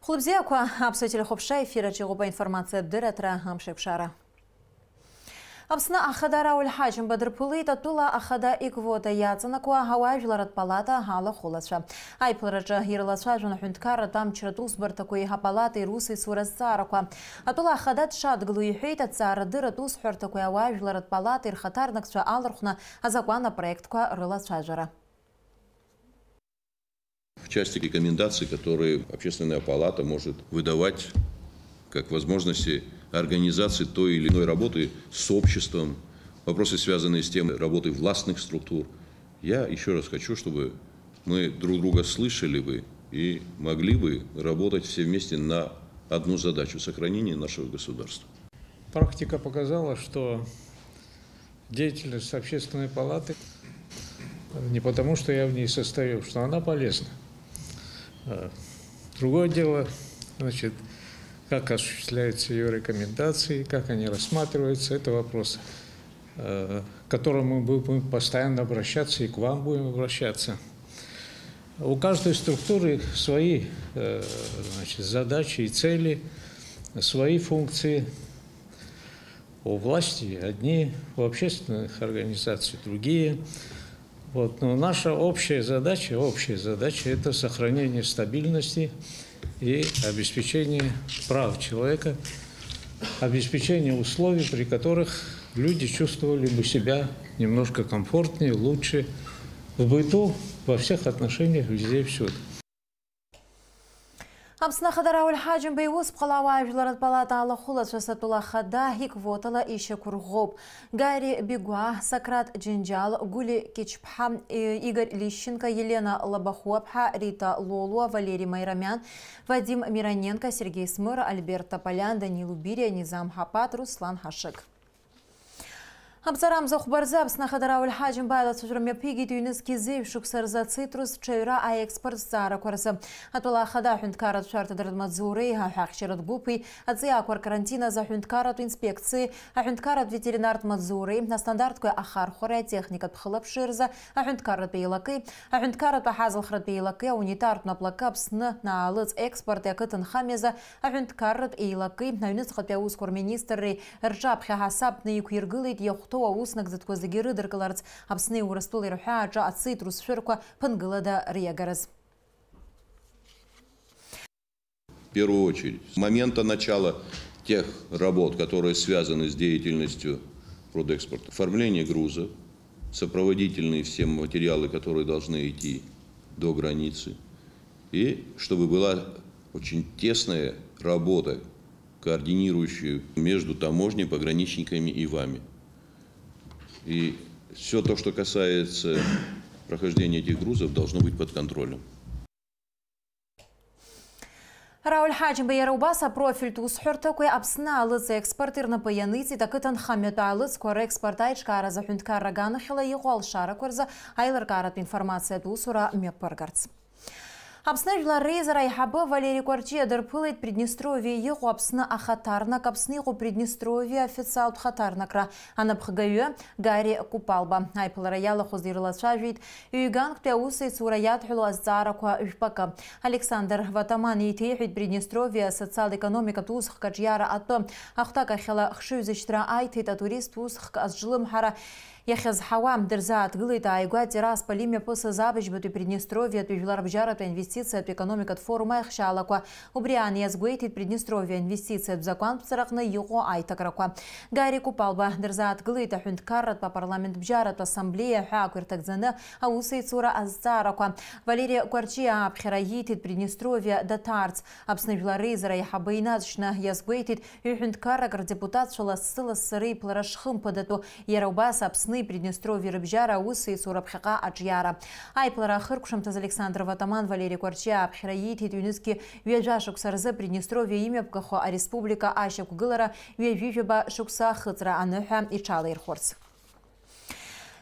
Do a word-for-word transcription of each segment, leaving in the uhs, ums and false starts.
Хәылбзиақәа, аԥсуа телехәаԥшра ефир аҿы иҟоуп аинформациатә дырраҭара Амшеикәшара. Аԥсны ахада Рауль Ҳаџьымба дырԥылеит атәыла ахада иквота иаҵанакуа ауаажәларратә палата алахәылацәа. Аиԥылараҿы ирылацәажәон аҳәынҭқарратә амчратә усбарҭақәеи апалатеи русеицура азҵаарақәа. Атәыла ахада дшадгыло иҳәеит аҭҵаарадырратә усҳәарҭақәеи ауаажәларратә палатеи рхаҭарнакцәа алархәны азакәан апроектқәа рылацәажәара. В части рекомендаций, которые Общественная палата может выдавать как возможности организации той или иной работы с обществом, вопросы, связанные с темой работы властных структур. Я еще раз хочу, чтобы мы друг друга слышали бы и могли бы работать все вместе на одну задачу — сохранение нашего государства. Практика показала, что деятельность Общественной палаты, не потому, что я в ней состою, что она полезна. Э, другое дело, значит, как осуществляются её рекомендации, как они рассматриваются, это вопрос, э, к которому мы будем постоянно обращаться и к вам будем обращаться. У каждой структуры свои, э, значит, задачи и цели, свои функции. У власти одни, у общественных организаций другие. Вот. Но наша общая задача, общая задача — это сохранение стабильности и обеспечение прав человека, обеспечение условий, при которых люди чувствовали бы себя немножко комфортнее, лучше в быту, во всех отношениях, везде и всюду. Аԥсны Ахада Рауль Ҳаџьымба иусԥҟала ауаажәларратә палата алахәылацәа атәыла ахада иквотала ишьақәырӷәӷәоуп. Гари Бигәа, Сократ Џьынџьал, Гәли Кьычԥҳа, Игорь Лищенко, Елена Лабахәуаԥҳа, Рита Лолуа, Валери Маирамиан, Вадим Мироненко, Сергеи Смыр, Альберт Тополиан, Данил Убириа, Низам Ҳапаҭ, Руслан Ҳашыг. Абҵарамза хәба рзы Аԥсны Ахада Рауль Ҳаџьымба аилацәажәара мҩаԥигеит ҩнызқьи зеижә шықәса рзы ацитрус ҽаҩра аекспорт зҵаарақәа рзы. Атәыла ахада аҳәынҭқарратә шәарҭа дырмаҵзуреи аҳәаахьчаратә гәыԥи, аҵиаақәа ркарантин азы аҳәынҭқарратә инспекциеи, аҳәынҭқарратә ветеринартә маҵзуреи, астандартқәа ахархәареи атехникатә хылаԥшреи рзы аҳәынҭқарратә еилакеи, аҳәынҭқарратә аҳазылхратә еилакеи, аунитартә наплакы Аԥсны аалыҵ експорти ақыҭанхамҩазы аҳәынҭқарратә еилакеи, аҩныҵҟатәи аусқәа рминистрреи рҿаԥхьа ҳасабны иқәиргылеит иахәҭоу аус нагӡатәқәа зегьы рыдыркыларц Аԥсни Урыстәылеи рҳәааҿы ацитрус шәырқәа ԥынгылада риагарыз. В первую очередь, с момента начала тех работ, которые связаны с деятельностью продэкспорта, оформление грузов, сопроводительные все материалы, которые должны идти до границы, и чтобы была очень тесная работа, координирующая между таможней, пограничниками и вами. И всё то, что касается прохождения этих грузов, должно быть под контролем. Рауль Ҳаџьымба иара убас апрофильтә усҳәарҭақәеи Аԥсны алыҵ експорти рнапы ианиҵеит ақыҭанхамҩатә аалыҵқәа реекспорт аиҿкааразы аҳәынҭқарра аганахьала иҟоу алшарақәа рзы аилыркааратә информациатә усура мҩаԥыргарц. Аԥсны Жәлар Реизара аиҳабы Валери Кәарҷиа дырԥылеит Приднестровиа иҟоу Аԥсны ахаҭарнак, Аԥсны иҟоу Приднестровиа афициалтә хаҭарнакра анапхгаҩы Гари Купалба. Аиԥылара иалахәыз ирылацәажәеит ҩганктәи аусеицура иадҳәалоу азҵаарақәа жәпакы. Александр Ватаман еиҭеиҳәеит Приднестровиа асоциал-економикатә усхк аҿиара атәы. Ахәҭакахьала хшыҩзышьҭра аиҭеит атуристтә усхк азҿлымҳара иахьазҳауа. Дырзааҭгылеит ааигәа Тирасполь имҩаԥысыз абыжьбатәи Приднестровиатәи жәларбжьаратәи аинвестициатә економикатә форум аихшьаалақәа. Убри аан иазгәеиҭеит Приднестровиа аинвестициатә закәантә ҵараҟны иҟоу аиҭакрақәа. Гари Купалба дырзааҭгылеит аҳәынҭқарратә апарламентбжьаратә ассамблеиа аҳәаақәа ирҭагӡаны аусеицура азҵаарақәа. Валери Кәарҷиа аԥхьара ииҭеит Приднестровиа даҭаарц. Аԥсны Жәлар Реизара аиҳабы инаҵшьны иазгәеиҭеит, ҩ-ҳәынҭқаррак рдепутатцәа лассы-лассы реиԥылара шхымԥадатәу, иара убас Аԥсни Приднестровиеи рыбжьара аусеицура ԥхьаҟа аҿиара. Аиԥылара ахыркәшамҭаз Александр Ватаман Валери Кәарҷиа аԥхьара ииҭеит ҩнызқьи ҩажәа шықәса рзы Приднестровиа имҩаԥгахо ареспублика ашьақәгылара ҩажәижәаба шықәса ахыҵра аныҳәа иҽалаирхәырц.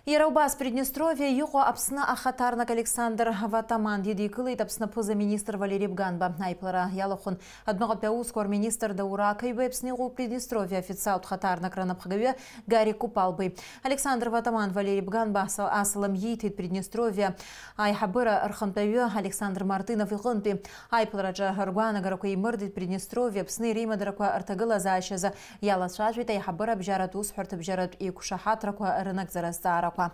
Иара убас Приднестровиа иҟоу Аԥсны ахаҭарнак Александр Ватаман дидикылеит Аԥсны аԥыза-министр Валери Бганба. Аиԥылара иалахәын адәныҟатәи аусқәа рминистр Даур Ақаҩбеи Аԥсны иҟоу Приднестровиа афициалтә хаҭарнак рнапхгаҩы Гарик Купалбеи. Александр Ватаман Валери Бганба ас-, асалам ииҭеит Приднестровиа аиҳабыра рхантәаҩы Александр Мартынов иҟынтәи. Аиԥылараҿы ргәаанагарақәа еимырдеит Приднестровиа Аԥсны реимадарақәа рҭагылазаашьазы. Иалацәажәеит аиҳабыра абжьаратә усҳәарҭа бжьаратә еиқәшаҳаҭрақәа рынагӡара азҵаарақәа. Аҟәа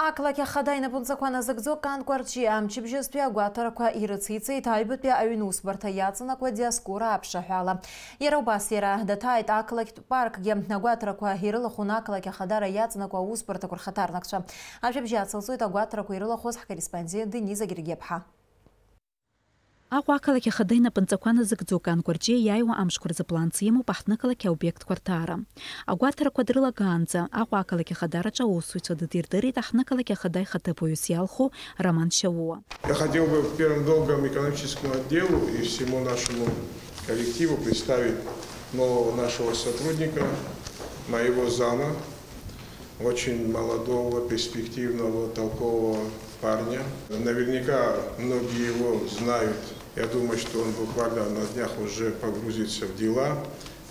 ақалақь ахада инапынҵақәа назыгӡо Кан Кәарҷиа амчыбжьызтәи агәаҭарақәа ирыциҵеит аҩбатәи аҩны усбарҭа иаҵанакуа Диаскура аԥшаҳәала. Иара убас иара даҭааит ақалақьтә паркгьы. Агәаҭарақәа ирылахәын ақалақь ахадара иаҵанакуа аусбарҭақәа рхаҭарнакцәа. Ажәабжь ацылҵоит агәаҭарақәа ирылахәыз ҳкорреспондент Дениза Гергиаԥҳа. Аҟәа ақалақь ахада инапынҵақәа назыгӡо Кан Кәарҷиа иааиуа амшқәа рзы планс имоуп аҳҭнықалақь аобиектқәа рҭаара. Агәаҭарақәа дрылагаанӡа, Аҟәа ақалақь ахадараҿы аусзуҩцәа дыдирдырит аҳҭнықалақь ахада ихаҭыԥуаҩыс иалху Роман Шьаууа. Я хотел бы первым долгом экономическому отделу и всему нашему коллективу представить нового нашего сотрудника, моего зама, очень молодого, перспективного, толкового парня. Наверняка многие его знают. Я думаю, что он буквально на днях уже погрузится в дела.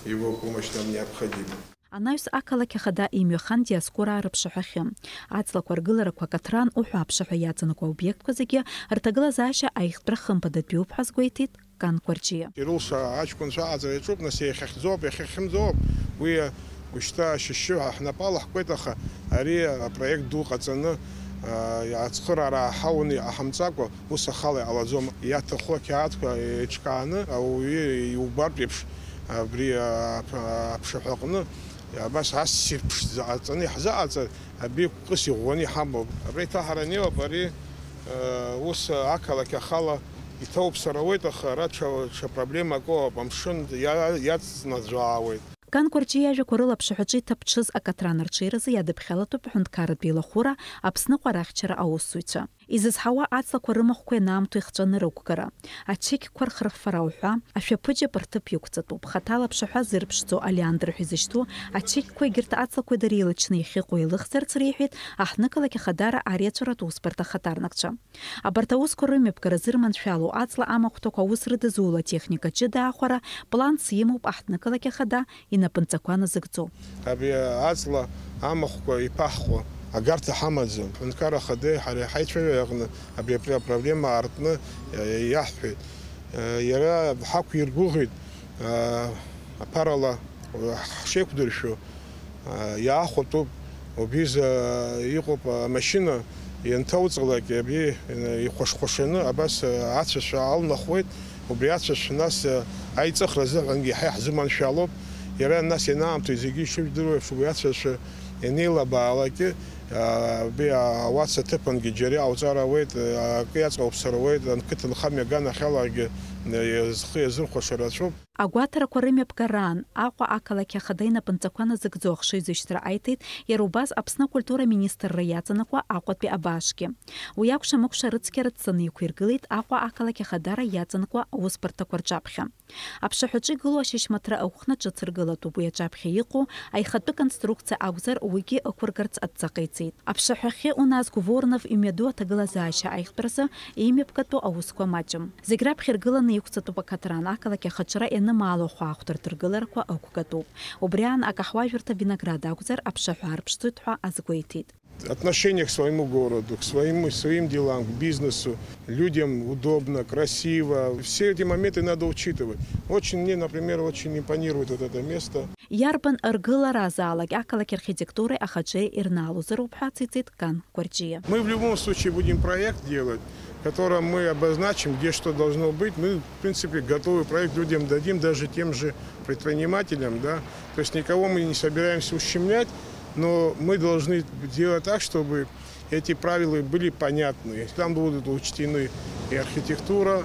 Его помощь нам необходима. Анаҩс ақалақь ахада имҩахан Диаскура рыԥшаҳәахьы. Аҵлақәа ргыларақәа акаҭран уҳәа аԥшаҳәа иаҵанакуа аобиектқәа зегьы рҭагылазаашьа аихтәра хымԥадатәиуп ҳәа азгәеиҭеит Кан Кәарҷиа. Ирылша аҷкәынцәа аҟаҵара иаҿуп, нас иахьахьӡоуп, иахьахьымӡоуп, уи ушьҭа ашьшьыҳәа ҳнапы алаҳкуеит, аха ари апроект ду ҟаҵаны, а, ацхыраара ҳауны иҟаҳамҵакәа, ус ахала иҟалаӡом. Иаҭаху ақьаадқәа еиҿкааны ауаҩы иубартә еиԥш, абри аԥ-, аԥшаҳәаҟны абас ассир ԥшӡа ҟаҵаны иаҳзыҟаҵар, абри кәкыс иӷәӷәаны иҳамоуп. Абра иҭаҳараны иҟоуп ари, э, ус ақалақь ахала иҭоуп, сара ауеит, аха ара ҽа, ҽа проблемак ыҟоуп, амшын иа-, иаҵнаӡәаауеит. Кан Кәарҷиа иажәақәа рыла аԥшаҳәаҿы иҭаԥҽыз акаҭран арҽеиразы иадыԥхьалатәуп аҳәынҭқарратә еилахәыра Аԥсныҟа арахьчара аусзуҩцәа. Изызҳауа аҵлақәа рымахәқәа ианаамҭоу ихҵәаны рықәгара, ачықьқәа рхырфара уҳәа, ашәаԥыџьаԥ рҭыԥ иқәҵатәуп, хаҭала аԥшаҳәа зырԥшӡо, олеандр ҳәа изышьҭоу ачықьқәа егьырҭ аҵлақәа дыреилачны иахьыҟоу еилыхзарц реиҳәеит аҳҭнықалақь ахадара ари аҵәаратә усбарҭа ахаҭарнакцәа. Абарҭ аусқәа рымҩаԥгара зырманшәало аҵла амахәҭақәа аус рыдызуло атехника ҷыда аахәара планс имоуп аҳҭнықалақь ахада инапынҵақәа назыгӡо. Абри аҵла амахәқәа иԥаҳҟо агарҭа ҳамаӡам. Ҳҳәынҭқар Ахадеи ҳареи ҳаицәажәара аҟны абри апр-, апроблема аартны, э, иаҳҳәеит. Э, иара ҳақәиргәыӷит, э, аԥарала, э, ҳшеиқәдыршәо, э, иаахәатәуп. Убри изы, э, иҟоуп амашьына ианҭауҵалак, абри, э, ихәашхәашаны абас, э, ацәашәа алнахуеит. Убри ацәашә нас, э, аиҵыхра азыҳәангьы иаҳа иаҳзыманшәалоуп. Иара нас ианаамҭоу зегьы ишыжәдыруа еиԥш, убри ацәашә ианеилабаалакгьы, э, абри ауац аҭыԥангьы џьара иҟауҵар ауеит, э, акы иаҵауԥсар ауеит, анкыҭ нхамҩа аганахьалагьы, э, зхы иазырхәаша рацәоуп. Агәаҭарақәа рымҩаԥгараан Аҟәа ақалақь ахада инапынҵақәа назыгӡо ахшыҩзышьҭра аиҭеит иара убас Аԥсны акультура министрра иаҵанакуа Аҟәатәи абаашгьы. Уи акәша-мыкәша рыцқьа рыцҵаны иқәиргылеит Аҟәа ақалақь ахадара иаҵанакуа аусбарҭақәа рҿаԥхьа. Аԥшаҳәаҿы игылоу ашьышьмаҭра ықәхны ҿыц ргылатәуп, уи аҿаԥхьа иҟоу аихатәы конструкциа акәзар, уигьы ықәыргарц адҵа ҟаиҵеит. Аԥшаҳәахьы уназго Воронов имҩаду аҭагылазаашьа аихтәразы имҩаԥгатәу аусқәа маҷым. Зегь раԥхьа иргыланы иқәҵатәуп ақаҭран, ақалақь ахаҿра ианымаало ахәаахәҭратә ргыларақәа ықәгатәуп. Убри аан акаҳуажәырҭа Виноград акәзар аԥшаҳәа арԥшӡоит ҳәа азгәеиҭеит. Отношение к своему городу, к своему, своим делам, к бизнесу. Людям удобно, красиво. Все эти моменты надо учитывать. Очень мне, например, очень импонирует вот это место. Иарбан ргыларазаалак ақалақь архитектуреи ахаҿреи ирнаалозароуп ҳәа ациҵеит Кан Кәарҷиа. Мы в любом случае будем проект делать, в котором мы обозначим, где что должно быть. Мы, в принципе, готовый проект людям дадим, даже тем же предпринимателям, да. То есть никого мы не собираемся ущемлять, но мы должны делать так, чтобы эти правила были понятны. Там будут учтены и архитектура,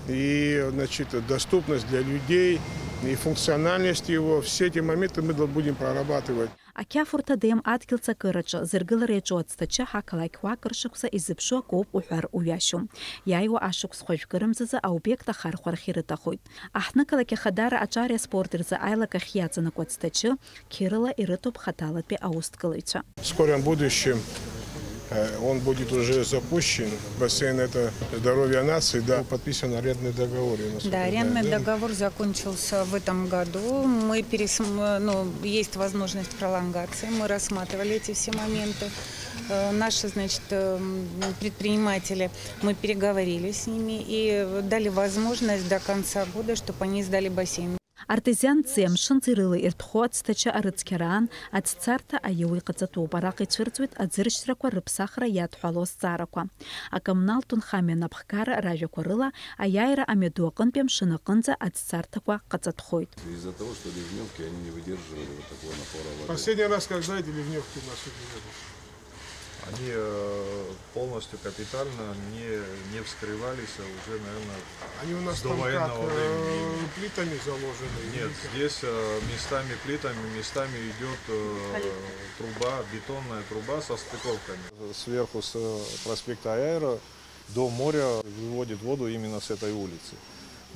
и, значит, доступность для людей, и функциональность его. Все эти моменты мы дол-, будем прорабатывать. Ақьафурҭа дем адгьыл цакыраҿы зыргылара иаҿу ацҭачы ҳақалақьуаа акыр шықәса изыԥшу акоуп уҳәар уҩашьом. Иааиуа ашықәс хәажәкы рымзазы аобиект ахархәарахь ирыҭахоит. Аҳҭнықалақь ахадара аҿари аспорти рзы аилакахь иаҵанакуа ацҭачы қьырала ирыҭоуп хаҭалатәи аусҭгылаҩцәа. В скором будущем, э, он будет уже запущен. Бассейн — это здоровье нации, да. Подписан арендный договор, я насколько Да, знаю, арендный да? договор закончился в этом году. Мы пересм-, ну, есть возможность пролонгации. Мы рассматривали эти все моменты. Э, наши, значит, э, м, предприниматели, мы переговорили с ними и дали возможность до конца года, чтобы они сдали бассейн. Артезианци амшынҵеи рыла иртәхо ацҭачы арыцқьараан ацәцарҭа аиуа иҟаҵатәуп. Араҟа ицәырҵуеит аӡыршьрақәа рыԥсахра иадҳәалоу азҵаарақәа. Акоммуналтә нхамҩа анапхгара ражәақәа рыла, аиааира амҩаду аҟынтәи амшын аҟынӡа ацәцарҭақәа ҟаҵатәхоит. Из-за того, что ливнёвки, они не выдерживали вот такого напора воды. Последний раз, как знаете, ливнёвки у нас убирали. Они, э, полностью капитально не, не вскрывались, а уже, наверное, Они у нас с там как, довоенного э, времени. Плитами заложены? Нет, или как? Здесь, э, местами плитами, местами идёт, э, труба, бетонная труба со стыковками. Сверху с, э, проспекта Аэро до моря выводит воду именно с этой улицы.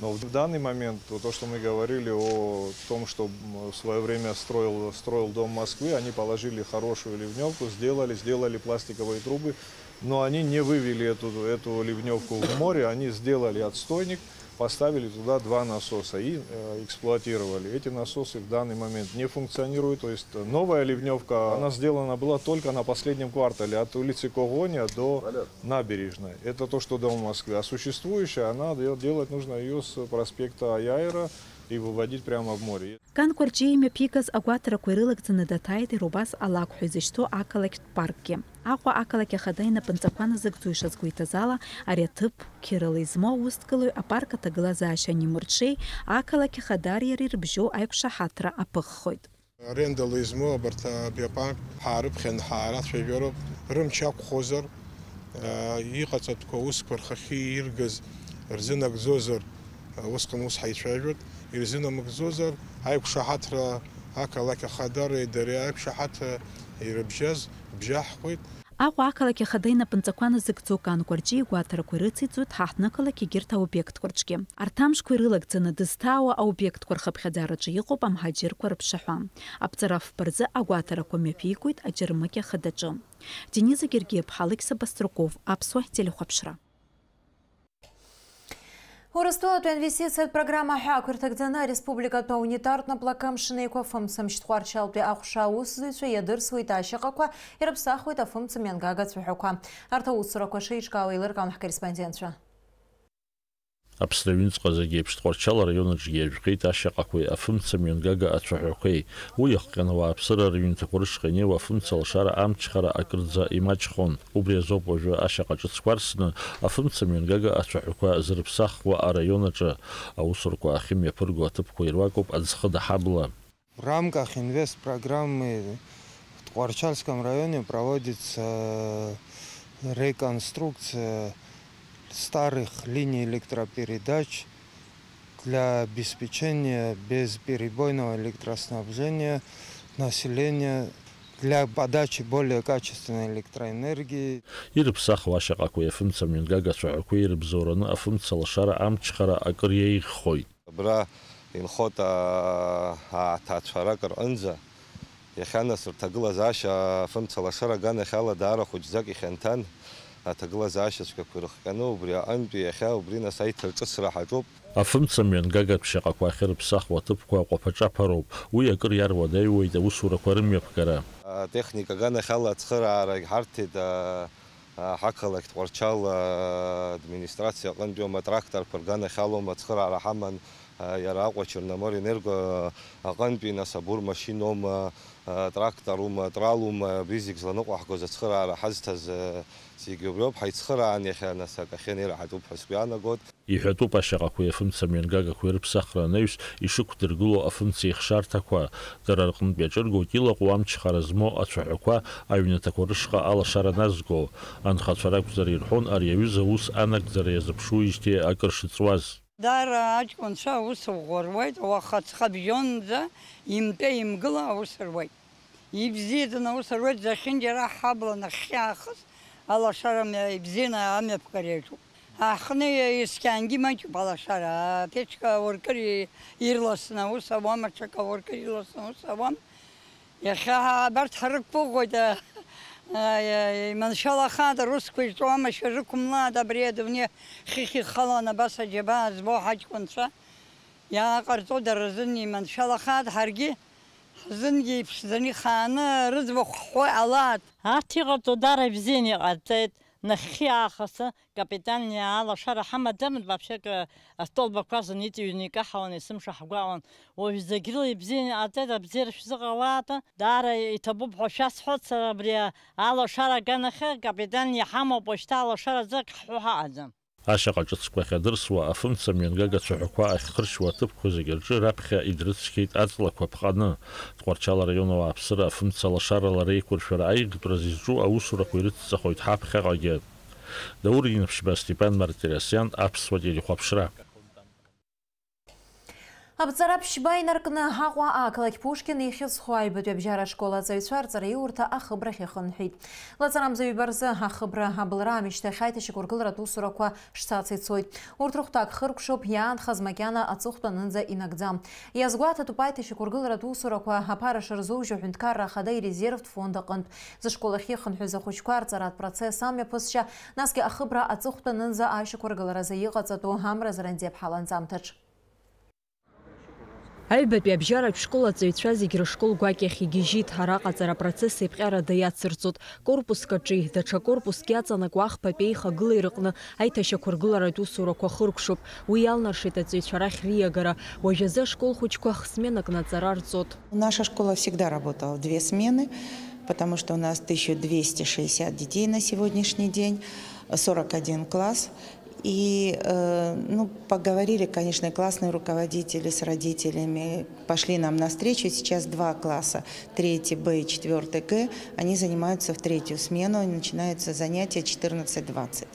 Но в данный момент то, то, что мы говорили о том, что, м, в своё время строил, строил Дом Москвы, они положили хорошую ливнёвку, сделали, сделали пластиковые трубы, но они не вывели эту, эту ливнёвку в море, они сделали отстойник, поставили туда два насоса и, э, эксплуатировали. Эти насосы в данный момент не функционируют, то есть новая ливнёвка, она сделана была только на последнем квартале от улицы Когоня до Набережной. Это то, что Дом Москвы. А существующая, она де-, делать нужно её с проспекта Аиаира и выводить прямо в море. Кан Кәарҷиа имҩаԥигаз агәаҭарақәа ирылагӡаны даҭааит Ирубас алакә ҳәа изышьҭоу ақалақьтә паркгьы. Аҟәа ақалақь ахада инапынҵақәа назыгӡо ишазгәеиҭаз ала, ари аҭыԥ қьырала измоу аусҭгылаҩ апарк аҭагылазаашьа анимырҽеи ақалақь ахадареи иареи рыбжьоу аиқәшаҳаҭра аԥыххоит. Арендала измоу абарҭ абиопарк ҳаарыԥхьан, ҳаарацәажәароуп, рымч ақәхозар, аа, иҟаҵатәқәа аусқәа рхахьы иргаз рзынагӡозар, усҟан ус ҳаицәажәоит, ирзынамыгӡозар, аиқәшаҳаҭра ақалақь ахадареи дареи аиқәшаҳаҭра ирыбжьаз бжьаҳхуеит. Аҟәа ақалақь ахада инапынҵақәа назыгӡо Кан Кәарҷиа игәаҭарақәа ирыциҵоит ҳаҳҭнықалақь егьырҭ аобиектқәа рҿгьы. Арҭ амшқәа ирылагӡаны дызҭаауа аобиектқәа рхыԥхьаӡараҿы иҟоуп амҳаџьырқәа рыԥшаҳәа. Аԥҵара афба рзы агәаҭарақәа мҩаԥигоит аџьармыкьа хадаҿы. Дениза Гергиаԥҳа, Алықьса Баструков, Аԥсуа телехәаԥшра. Урыстәылатәи аинвестициатә программа ҳәа ақәирҭагӡаны ареспубликатә аунитартә наплакы Амшын Еиқәа афымца Мышьҭҟәарчалтәи аҟәша аусзуҩцәа иадырсуеит ашьаҟақәа, ирыԥсахуеит афымца мҩангага ацәаҳәақәа. Арҭ аусурақәа шеиҿкаау еилыркаауан ҳкорреспондентцәа. Аԥсны аҩныҵҟа зегьы еиԥш Тҟәарчал араион аҿгьы иажәхеит ашьаҟақәеи афымца мҩангага ацәаҳәақәеи. Уи иахҟьан ауааԥсыра рыҩнҭақәа рышҟа инеиуа афымца алшара амчхара акырӡа имаҷхон. Убри азоуп уажәы ашьаҟа ҿыцқәа арсны, афымца мҩангага ацәаҳәақәа зырԥсахуа араион аҿы. Аусурақәа ахьымҩаԥырго аҭыԥқәа ируакуп Аӡхыда ҳабла. В рамках инвестпрограммы в Тҟәарчальском районе проводится реконструкция старых линий электропередач для обеспечения безперебойного электроснабжения населения, для подачи более качественной электроэнергии. Ирыԥсахуа ашьаҟақәеи афымца мҩангага ацәаҳәақәеи ирыбзоураны афымца лашара амчхара акыр иеиӷьхоит. Абра инхоит, аа, ааҭаацәарак рҟынӡа. Иахьа нас рҭагылазаашьа афымца лашара аганахьала даара хәыҷӡак ихьанҭан, аҭагылазаашьа цәгьақәа ирыхҟьаны, убри аҟынтәи иахьа убри нас аиҭарҿыцра ҳаҿуп. Афымца мҩангагатә шьаҟақәа ахьырыԥсахуа аҭыԥқәа аҟәаԥаҿаԥароуп, уи акыр иаруадаҩуеит аусурақәа рымҩаԥгара. Атехника аганахьала ацхыраарагь ҳарҭеит, аа, Ҳақалақь Тҟәарчал администрациа аҟынтәи аума, тракторқәа рганахьалоума ацхыраара ҳаман, иара Аҟәа Черноморенерго аҟынтәи, нас, абур машиноума, трактор ума, трал ума, абри зегь зланыҟәаҳгоз ацхыраара ҳазҭаз зегь убриоуп. Ҳаицхыраан иахьа, нас, акы ахьынеира ҳаҿуп ҳәа сгәы иаанагоит. Иҳәатәуп ашьаҟақәеи афымца мҩангагақәеи рыԥсахра анаҩс ишықәдыргыло афымца ихшарҭақәа, дара рҟынтә иаҿыргоит илаҟәу амчхара змоу ацәаҳәақәа аҩнаҭақәа рышҟа алашара назго. Анхацәа ракәзар ирҳәон ари аҩыза аус анагӡара иазыԥшуижьҭеи акыр шыҵуаз. Даара аҷкәынцәа аус ӷәӷәа руеит, уаха ҵхабжьонӡа имтәа-имгыла аус руеит. Ибзиаӡаны аус руеит, зехьынџьара ҳабла нахьхьи аахыс алашара мҩа ибзианы амҩаԥгара иаҿуп. Аҳҭны ескьангьы маҷуп алашара, аԥечка ауркыр ирласны аус ауам, аҽак ауркыр ирласны аус ауам. Иахьа абарҭ ҳрықәгәыӷуеит, а, а, иманшәалахааит, арусқәа ирҿоу амашәа рықәымлааит, абри адунеи хыхь ихалан абас аџьабаа збо ҳаҷкәынцәа иааҟарҵо дара рзын иманшәалахааит, ҳаргьы ҳзынгьы иԥшӡаны ихааны рыӡбахә ҳҳәо иҟалааит. Арҭ иҟарҵо дара ибзианы иҟарҵеит, нахьхьи аахыс капитальный алашара ҳамаӡамызт, вообще-то астолбақәа зынит иҩны икаҳауан, есымша ҳгәаҟуан. Уажә зегь рыла ибзианы иҟарҵеит, абзиара шәзыҟалааит, даара иҭабуп ҳәа шәасҳәоит, сара абри алашара аганахьы капитальный иҳамоуп, уажәшьҭа алашара азы акы ҳҳәо ҳаҟаӡам. Ашьаҟа ҿыцқәа ахьадырсуа, афымца мҩангага ацәаҳәақәа ахьхыршьуа аҭыԥқәа зегьы рҿы раԥхьа идрыцқьеит аҵлақәа ԥҟаны. Тҟәарчал араион ауааԥсыра афымца лашарала реиқәыршәара аиӷьтәразы изҿу аусурақәа ирыцҵахоит ҳаԥхьаҟагьы. Даур Инаԥшьба, Степан Мартиросиан, Аԥсуа телехәаԥшра. Аԥҵара ԥшьба инаркны Аҟәа ақалақь Пушкин ихьӡ зху аҩбатәи абжьара ашкол аҵаҩцәа рҵараиурҭа ахыбрахь ихынҳәит. Лаҵарамза ҩба рзы ахыбра абылра аамышьҭахь аиҭашьақәыргыларатә усурақәа шцац ицоит. Урҭ рыхәҭак хыркәшоуп, иаанхаз макьана аҵыхәтәанынӡа инагӡам. Иазгәаҭатәуп аиҭашьақәыргыларатә усурақәа аԥара шырзужьо аҳәынҭқарра ахада ирезервтә фонд аҟынтә. Зышкол ахь ихынҳәыз ахәыҷқәа рҵаратә процесс амҩаԥысшьа, насгьы ахыбра аҵыхәтәанынӡа ашьақәыргыларазы иҟаҵатәу амра зранӡеиԥҳала анҵамҭаҿ. Аҩбатәи абжьаратә школ аҵаҩцәа зегь рышкол гәакьахь игьежьит, араҟа аҵара процесс еиԥҟьарада иацырҵоит. Корпуск аҿи, даҽа корпускгьы аҵанакуа ахԥатәи аихагылеи рыҟны аиҭашьақәыргыларатә усурақәа хыркәшоуп. Уи иалнаршеит аҵаҩцәа рахь риагара. Уажәазы ашкол хәыҷқәа х-сменакны аҵара рҵоит. Наша школа всегда работала в две смены, потому что у нас тысяча двести шестьдесят детей на сегодняшний день, сорок один класс. И, э, ну, поговорили, конечно, и классные руководители с родителями, пошли нам навстречу. Сейчас два класса, третий Б и четвёртый Г, они занимаются в третью смену, и начинаются занятия четырнадцать двадцать.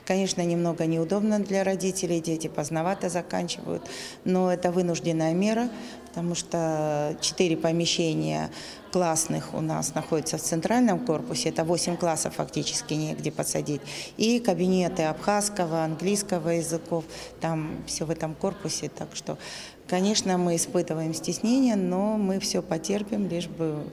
Конечно, немного неудобно для родителей, дети поздновато заканчивают, но это вынужденная мера, потому что четыре помещения классных у нас находятся в центральном корпусе, это восемь классов фактически негде посадить, и кабинеты абхазского, английского языков, там всё в этом корпусе, так что, конечно, мы испытываем стеснение, но мы всё потерпим, лишь бы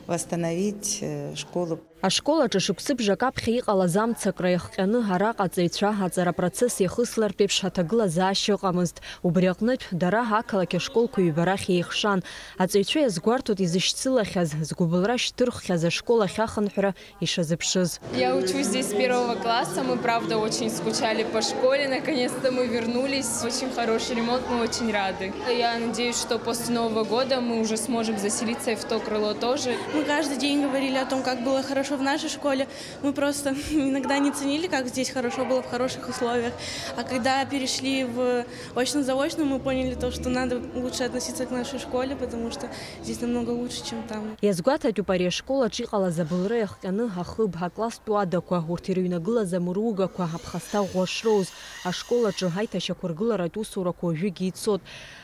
восстановить, э, школу. Ашкол аҿы шықәсыбжак аԥхьа иҟалаз амцакра иахҟьаны араҟа аҵаҩцәа аҵара процесс иахыслартә еиԥш аҭагылазаашьа ыҟамызт. Убри аҟнытә, дара ақалақь ашколқәа ҩба рахь еихшан. Аҵаҩцәа иазгәарҭоит изышьцылахьаз, згәыбылра шьҭырххьаз ашкол ахь ахынҳәра ишазыԥшыз. Я учусь здесь с первого класса, мы правда очень скучали по школе, наконец-то мы вернулись. Очень хороший ремонт, мы очень рады. Я надеюсь, что после Нового года мы уже сможем заселиться и в то крыло тоже. Мы каждый день говорили о том, как было хорошо в нашей школе. Мы просто иногда не ценили, как здесь хорошо было в хороших условиях. А когда перешли в очно-заочную, мы поняли то, что надо лучше относиться к нашей школе, потому что здесь намного лучше, чем там. Иазгәаҭатәуп ари ашкол аҿы иҟалаз абылра иахҟьаны ахыб, акласстә уадақәа, урҭ ирыҩнагылаз амыругақәа, аԥхасҭа ӷәӷәа шроуз. Ашкол аҿы аиҭашьақәыргыларатә усурақәа уажәыгьы ицоит.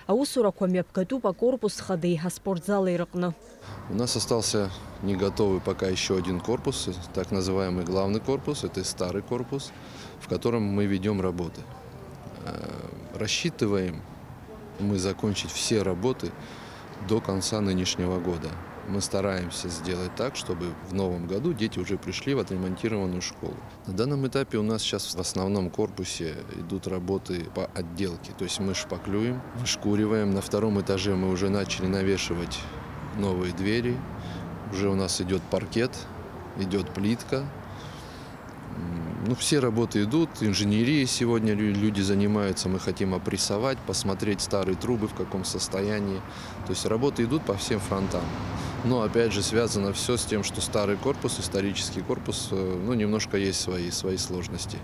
Аусурақәа мҩаԥгатәуп акорпус хадеи аспортзали рыҟны. У нас остался не готовый пока ещё один корпус, так называемый главный корпус, это старый корпус, в котором мы ведём работы. Э, рассчитываем мы закончить все работы до конца нынешнего года. Мы стараемся сделать так, чтобы в новом году дети уже пришли в отремонтированную школу. На данном этапе у нас сейчас в основном корпусе идут работы по отделке. То есть мы шпаклюем, вышкуриваем. На втором этаже мы уже начали навешивать новые двери. Уже у нас идёт паркет, идёт плитка. М, ну, все работы идут, инженерией сегодня лю-, люди занимаются. Мы хотим опрессовать, посмотреть старые трубы, в каком состоянии. То есть работы идут по всем фронтам. Но, опять же, связано всё с тем, что старый корпус, исторический корпус, э, ну, немножко есть свои, свои сложности.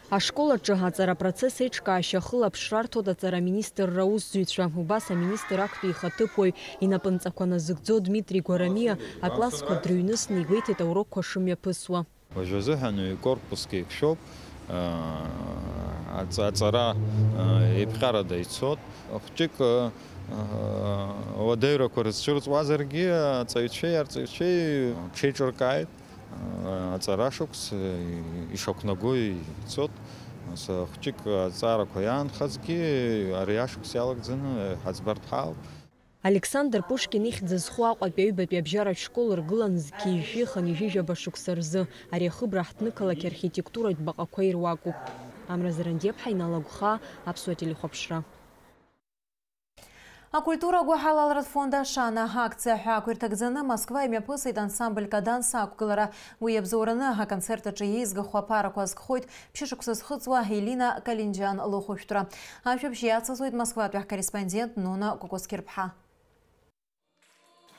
Ашкол аҿы аҵара процесс еиҿкаашьа ахылаԥшра арҭоит аҵара аминистрра аусзуҩцәа. Убас аминистр актәи ихаҭыԥуаҩ инапынҵақәа назыгӡо Дмитри Гәарамиа аклассқәа дрыҩнысны игәеиҭеит аурокқәа шымҩаԥысуа. Уажәазыҳәан ҩ-корпуск еиқәшәоуп, Аҵ-, аҵара, а, еиԥҟьарада ицот. Хәҷык, а, а, уадаҩрақәа рызцәырҵуазаргьы, аҵаҩцәеи арҵаҩцәеи ҽеиҿыркааит. А, аҵара шықәс, а, ишақәнаго ицот. Нас, а, хәҷык аҵарақәа иаанхазгьы, ари ашықәс иалагӡаны ҳаӡбарҭа ҳалп. Александр Пушкин ихьӡ зху Аҟәатәи аҩбатәи абжьаратә школ ргылан зқьи жәшәи хынҩажәи жәаба шықәса рзы. Ари ахыбра ҳҭнықалақь архитектуратә баҟақәа ируакуп. Амра Зарандиаԥҳа, Инал Агәхаа, Аԥсуа телехәаԥшра. Акультура агәыҳалалратә фонд Ашана акциа ҳәаақәа ирҭагӡаны Москва имҩаԥысит ансамбль Каданс ақәгылара. Уи иабзоураны аконцерт аҿы еизгахо аԥарақәа азкхоит ԥшьышықәса зхыҵуа Елина Калинџьан лыхәышәтәра. Ажәабжь иацызуеит Москватәи ҳкорреспондент Нона Кәакәасқьырԥҳа.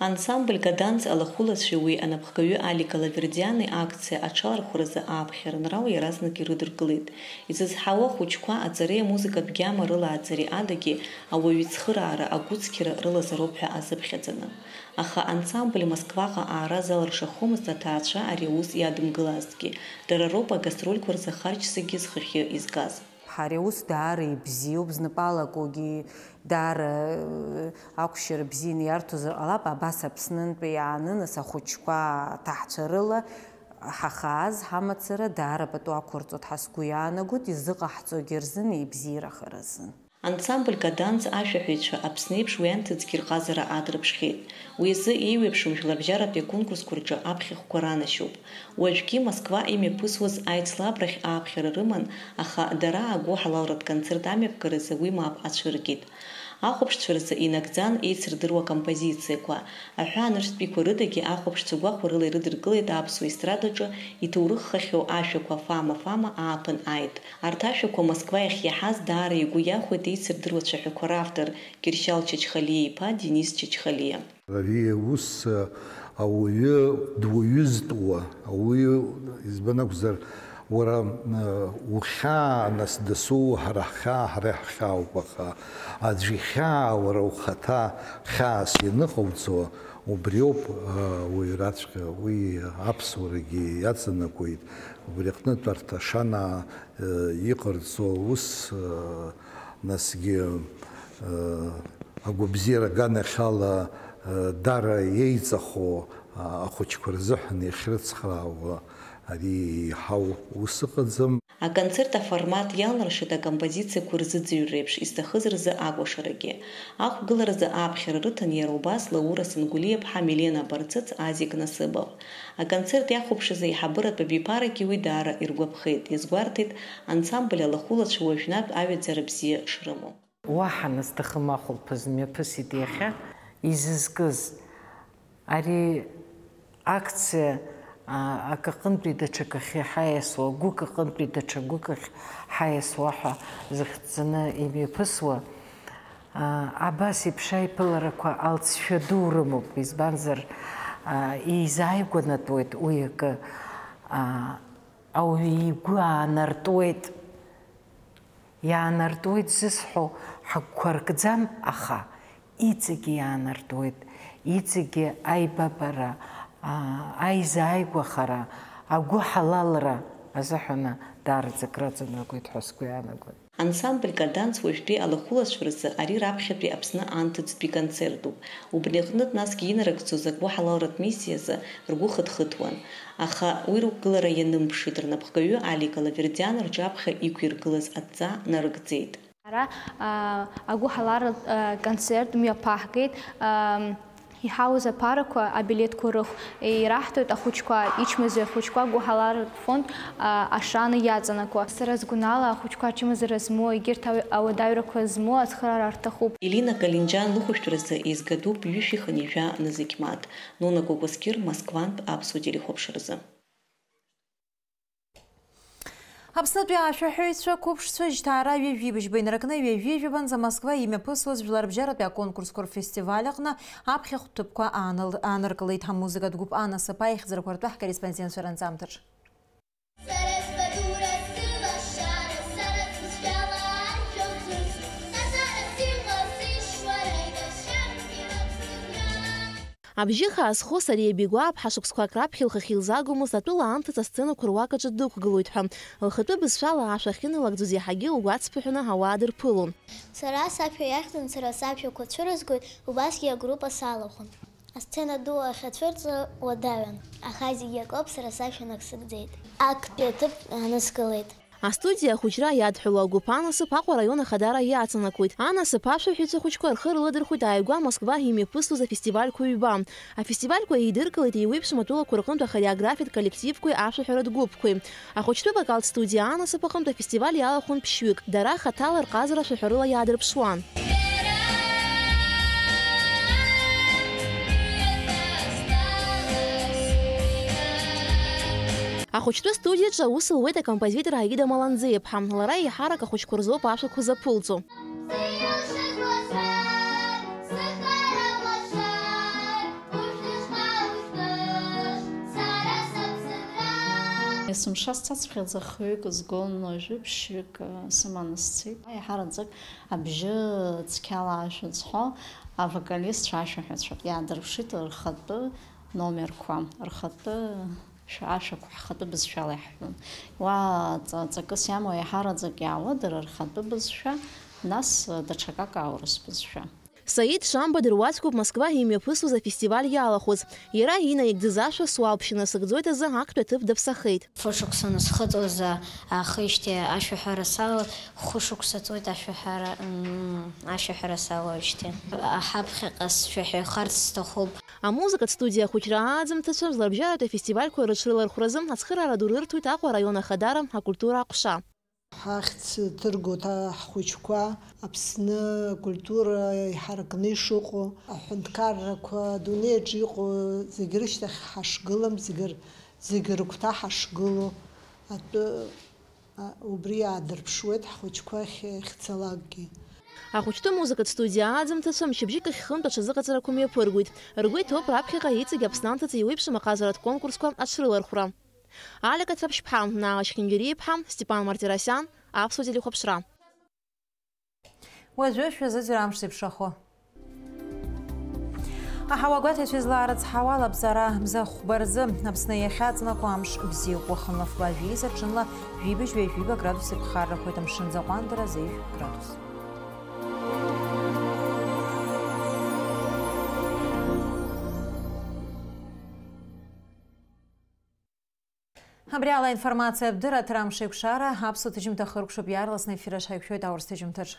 Ансамбль Каданс алахәылацәеи уи анапхгаҩы Алик Алавердиани акциа аҽалархәразы ааԥхьара нрал иаразнак ирыдыркылеит. Изызҳауа ахәыҷқәа аҵареи амузыкатә гьама рылааӡареи адагьы ауаҩы ицхыраара, агәыцқьара рылазароуп ҳәа азыԥхьаӡаны. Аха ансамбль Москваҟа аара залыршахомызт аҭаацәа ари аус иадымгылазҭгьы, дара роуп агастрольқәа рзы ахарџь зегьы зхахьы изгаз. Ари аус даара ибзиоуп, знапы алакугьы даара, э, ақәшьара бзианы иарҭозар ҟалап, абас Аԥснынтәи иааны, нас, ахәыҷқәа аҭаҳцәа рыла ҳахааз ҳамацара даара пату ақәырҵоит ҳәа сгәы иаанагоит, изыҟаҳҵогьы рзын, еибзиарахар азын. Ансамбль Каданс ашәаҳәаҩцәа Аԥсны еиԥш уи анҭыҵгьы рҟазара аадырԥшхьеит. Уи азы еиуеиԥшым жәларбжьаратәи аконкурсқәа рҿы аԥхьахәқәа ранашьоуп. Уажәгьы Москва имҩаԥысуаз аицлабрахь ааԥхьара рыман, аха дара агәыҳалалратә концерт амҩаԥгаразы уи мап ацәыргеит. Ахәаԥшцәа рзы инагӡан еицырдыруа акомпозициақәа. Аҳәаанырцәтәиқәа рыдагьы ахәаԥшцәа гәахәарыла ирыдыркылеит аԥсуа естрадаҿы иҭоурыххахьоу ашәақәа Фама-фама ааԥын ааит. Арҭ ашәақәа Москва иахьиаҳаз даара игәы иахәеит еицырдыруа цәаҳәақәа равтор Кьыршьал Чачхалиа иԥа Денис Чачхалиа. Ари аус ауаҩы дуаҩызтәуа, ауаҩы, избан акәзар, уара, э, ухьаа, нас, дасу, ҳара ҳхьаа, ҳара иаҳхьаауп, аха аӡә ихьаа уара ухаҭа хьаас ианыҟауҵо, убриоуп, э, ауаҩраҵәҟьа, уи аԥсуарагьы иаҵанакуеит, убри аҟнытә арҭ Ашанаа, э, иҟарҵо аус, э, насгьы, э, агәабзиара аганахьала, э, дара иеиҵахо, а, ахәыҷқәа рзыҳәан иахьрыцхраауа ари еиҳау ус ыҟаӡам. Аконцерт аформат иалнаршеит акомпозициақәа рзыӡырҩра еиԥш изҭахыз рзы акәашарагьы. Ахәгыларазы ааԥхьара рыҭан иара убас Лаура Сангәлиаԥҳа, Милена Барцыц, Азик Насыбов. Аконцерт иахәаԥшыз аиҳабыратә абиԥарагьы уи даара иргәаԥхеит, иазгәарҭеит ансамбль алахәылацәа уажәнатә аҩаӡара бзиа шрымоу. Уаҳа назҭахым ахәылԥаз мҩаԥысит иахьа. Изызкыз ари акциа, а, акы аҟынтәи даҽакахьы ҳаиасуа, гәык аҟынтәи даҽа гәык ахь ҳаиасуа ҳәа зыхьӡаны имҩаԥысуа, а, абас еиԥш аиԥыларақәа алҵшәа ду рымоуп, избанзар, а, еизааигәанатәуеит уи акы, а, ауаҩы игәы аанартуеит. Иаанартуеит зысҳәо ҳагәқәа ркӡам, аха иҵегьы иаанартуеит, иҵегьы аибабара, а, аизааигәахара, агәыҳалалра азыҳәан даараӡа акраҵанакуеит ҳәа сгәы иаанагоит. Ансамбль Каданс уажәтәи алахәылацәа рзы ари раԥхьатәи Аԥсны анҭыҵтәи концертуп. Убри аҟнытә насгьы инарыгӡоз агәыҳалалратә миссиазы ргәы хыҭхыҭуан. Аха уи рықәгылара ианымԥшит, рнапхгаҩы Алик Алавердиан рҿаԥхьа иқәиргылаз адҵа нарыгӡеит. Ара, а, агәыҳалалратә, а, концерт мҩаԥаҳгеит, а, иҳауз аԥарақәа, абилеҭқәа рыхә ираҳҭоит ахәыҷқәа, ичмазаҩ ахәыҷқәа агәыҳалалратә фонд, а, Ашана иаҵанакуа. Сара сгәанала, ахәыҷқәа ачымазара змоу, егьырҭ ау-, ауадаҩрақәа змоу ацхыраара рҭахуп. Елина Калинџьан лыхәышәтәразы еизгатәуп ҩышәи хынҩажәа нызқь мааҭ. Нона Кәакәасқьыр, Москвантә аԥсуа телехәаԥшразы. Аԥснытәи ашәаҳәаҩцәа қәыԥшцәа жьҭаара ҩажәи быжьба инаркны ҩажәи жәабанӡа Москва имҩаԥысуаз жәларбжьаратәи аконкурсқәа рфестиваль аҟны аԥхьахәҭыԥқәа ааныл-, ааныркылеит ҳамузыкатә гәыԥ Анасыԥ аихьӡарақәа ртәы ҳкорреспондентцәа ранҵамҭаҿ. Сара сбатура, сылашара, сара сбызшәала аршәа узызҳәо, са сара сыҟаз сышьуа, раидашьа, ирыԥсыгра. Абжьы хаазхо Сариа Бигәааԥҳа шықәсқәак раԥхьа лхахьы илзаагомызт атәыла анҭыҵ асценақәа руак аҿы дықәгылоит ҳәа. Лхатәы бызшәала ашәа ахьыналагӡоз иаҳагьы лгәацԥыҳәаны ауаа дырԥылон. Сара сашәа иахьӡын, сара сашәақәа цәырызгоит, убасгьы агруппа салахәын. Асцена ду ахьацәырҵра уадаҩын, аха зегьы акоуп, сара сашәа нагсыгӡеит. Актәи аҭыԥ аныскылеит. Астудиа ахәыҷра иадҳәалоу агәыԥ анасыԥ Аҟәа араион ахадара иаҵанакуеит. Анасыԥ ашәаҳәаҩцәа хәыҷқәа рхы рыладырхәит ааигәа Москва имҩаԥысуаз афестивальқәа ҩба. Афестивальқәа еидыркылеит еиуеиԥшым атәылақәа рҟынтә ахореографиатә коллективқәеи ашәаҳәаратә гәыԥқәеи. Ахәыҷтәы вокалтә студиа анасыԥ аҟынтә афестиваль иалахәын ԥшьҩык, дара хаҭала рҟазара шәаҳәарыла иаадырԥшуан. Ахәыҷтәы студиаҿы аус луеит акомпозитор Аида Маланӡеиԥҳа. Лара еиҳарак ахәыҷқәа рзоуп ашәақәа заԥылҵо. Есымша сцацыԥхьаӡа хҩык згон, уажәы ԥшьҩык, э, сыманы сцеит. Еиҳараӡак абжьы цқьала ашәа зҳәо авокалистцәа, ашәаҳәацәа иаадырԥшит рхатәы номерқәа, рхатәы шә-, ашәақәа ҳхатәы бызшәала иаҳҳәон. Уа ҵа-, ҵакыс иамоу еиҳараӡак иаауеит дара рхатәы бызшәа, нас, э, даҽакак аурыс бызшәа. Саид Шамба дыруаӡәкуп Москва имҩаԥысуаз афестиваль иалахәыз. Иара инаигӡаз ашәа суалԥшьа насыгӡоит азы актәи аҭыԥ даԥсахеит. Фышықәса насхыҵуаз, а, ахижьҭеи ашәаҳәара салалт, хәышықәса ҵуеит ашәаҳәара, м, ашәаҳәара салоуижьҭеи. Аҳаԥхьаҟа сшәаҳәаҩхарц сҭахуп. Амузыкатә студиа ахәыҷра ааӡамҭацәа зларбжьаратәи афестивальқәа рыҽрылархәразы ацхыраара ду рырҭоит Аҟәа араион ахадара акультура аҟәша. Ҳахьӡ ҭыргоит ҳхәыҷқәа, Аԥсны акультура иҳаракны ишыҟоу, аҳәынҭқаррақәа адунеи аҿы иҟоу зегь рышьҭахь ҳашгылам, зегь р-, зегь рыгәҭа ҳашгылоу атәы, а, убри иаадырԥшуеит ҳхәыҷқәа ахь иахьцалакгьы. Ахәыҷтәы музыкатә студиа ааӡамҭацәа мчыбжьык ахь хынтә аҽазыҟаҵарақәа мҩаԥыргоит. Ргәы иҭоуп раԥхьаҟа иҵегь Аԥсны анҭыҵ еиуеиԥшым аҟазаратә конкурсқәа аҽрылархәра. Алика Цаԥшьԥҳа, Наала Шьхьангьариаԥҳа, Степан Мартиросиан, Аԥсуа телехәаԥшра. Уажәы шәазыӡырҩ амш зеиԥшрахо. Аҳауа гәаҭацәа излаарыцҳауа алабҵара мза хәба рзы Аԥсны иахьаҵанакуа амш бзиоуп. Уахынла фба жәеиза, ҽынла жәибжь ҩажәиба градус иԥхаррахоит, амшын аӡы аҟәандара зеижә градус. Абри ала аинформациатә дырраҭара Амшеикәшара аԥсуа ҭыжьымҭа хыркәшоуп, иаарласны аефир аҿы ҳаиқәшәоит аурыс ҭыжьымҭаҿ.